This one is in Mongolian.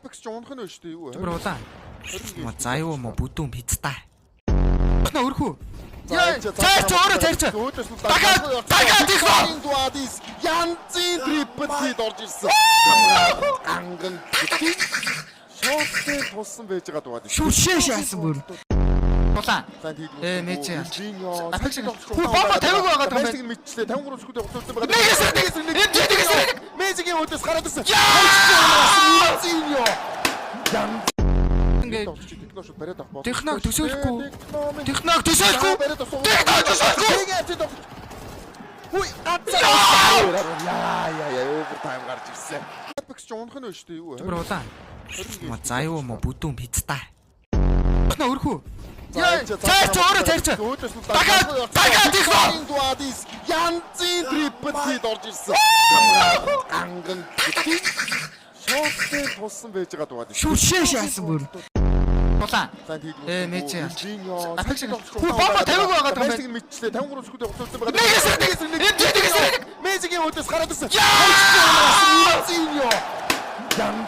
Apex ч унах нь шүү дээ, юу вэ? Бүр улаан. Мо за юу мо бүдүүн пиццтай. Нөө өрхүү. Цайрч өөрөө цайрч. Дахиад дахиад их ба. Дуадис янзын triple hit орж ирсэн. Ганган. Шоттой тулсан байж байгаа Дуадис. Шүршээ шаасан бүр. Улаан. Мэж яа. Apex хүү бомба 50 байгаад байгаа юм байна. Мэдчлээ 53 секунд хугацаасан байгаа. Нэг эсрэг нэг эсрэг. MG нэг эсрэг. Мэжигийн өөдөөс гараад ирсэн. Яа! Яа! Ян. Ингээд Техно шууд бариад авах. Техног төсөөлөхгүй. Техног төсөөлөхгүй. Техног төсөөлөхгүй. Хүй газар. Яа яа яа, overtime гарч ирсэн. Apex ч унах нь шүү дээ, юу вэ? Бүр улаан. Мо за юу мо бүдүүн пиццтай. Нөө өрхүү. Цайрч өөрөө цайрч. Дахиад дахиад их ба. Дуадис янзын triple hit орж ирсэн. Ганган. Шоттой тулсан байж байгаа Дуадис. Шүршээ шаасан бүр. Улаан. Мэж яа. Apex хүү бомба 50 байгаад байгаа юм байна. Мэдчлээ 53 секунд хугацаасан байгаа. Нэг эсрэг нэг эсрэг. MG нэг эсрэг. Мэжигийн өөдөөс гараад ирсэн. Яа! Яа! Ян.